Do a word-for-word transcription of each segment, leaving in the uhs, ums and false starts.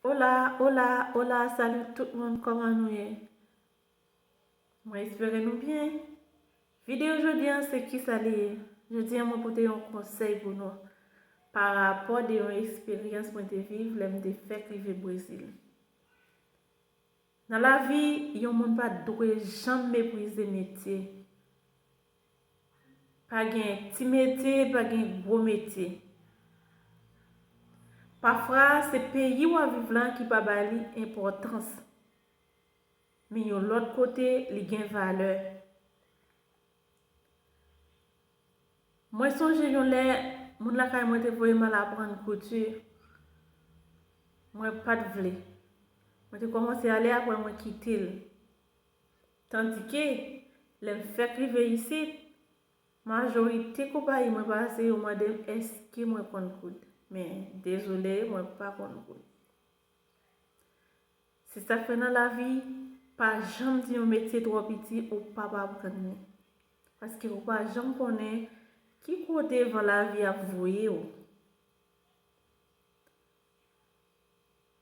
Hola, hola, hola, salut tout moun, kòman nou ye? Mwen espere nou byen. Videyo jodi an se kisa li ye? Jodi an mwen pote yon konsèy pou nou pa rapò de yon eksperyans mwen te viv lè m te fèk rive Brezil. Nan lavi, yon moun pa dwe janm meprize metye. Pa gen ti metye, pa gen gwo metye. Pafwa, se peyi w ap viv la ki pa ba li enpòtans. Men yon lòt kote, li gen valè. Mwen sonje yon lè, moun lakay mwen te voye m al aprann kouti. Mwen pa t vle. Mwen te kòmanse ale, apre mwen kite l. Tandike, lè m fèk rive isit, majorite konpayi mwen pase, yo mande m èske mwen konn koud. Men, dezole, mwen pa konn koud. Se sa k fè nan lavi, pa janm di yon metye twò piti ou p ap aprann li. Paske ou pa janm konnen ki kote van lavi ap voye w.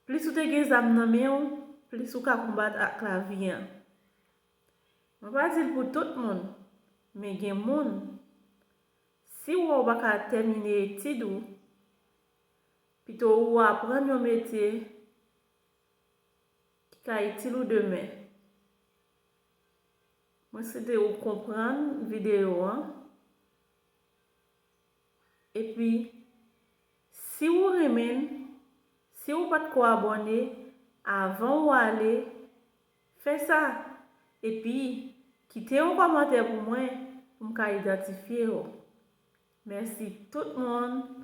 Plis ou te gen zam nan men w, plis ou ka konbat ak lavi an. Mwen pa di l pou tout moun, men gen moun, si w wè w pa ka tèmine etid ou, pito ou aprann yon metye ki ka itil ou demen. Mwen swete ou konprann videyo an. Epi, si ou renmen l, si ou pa t ko abòne, avan ou ale, fè sa. Epi, kite yon kòmantè pou mwen, pou m ka idantifye w. Mèsi tout moun.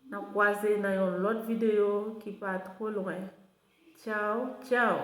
N ap kwaze nan yon lòt videyo ki pa two lwen. Tchaw, tchaw.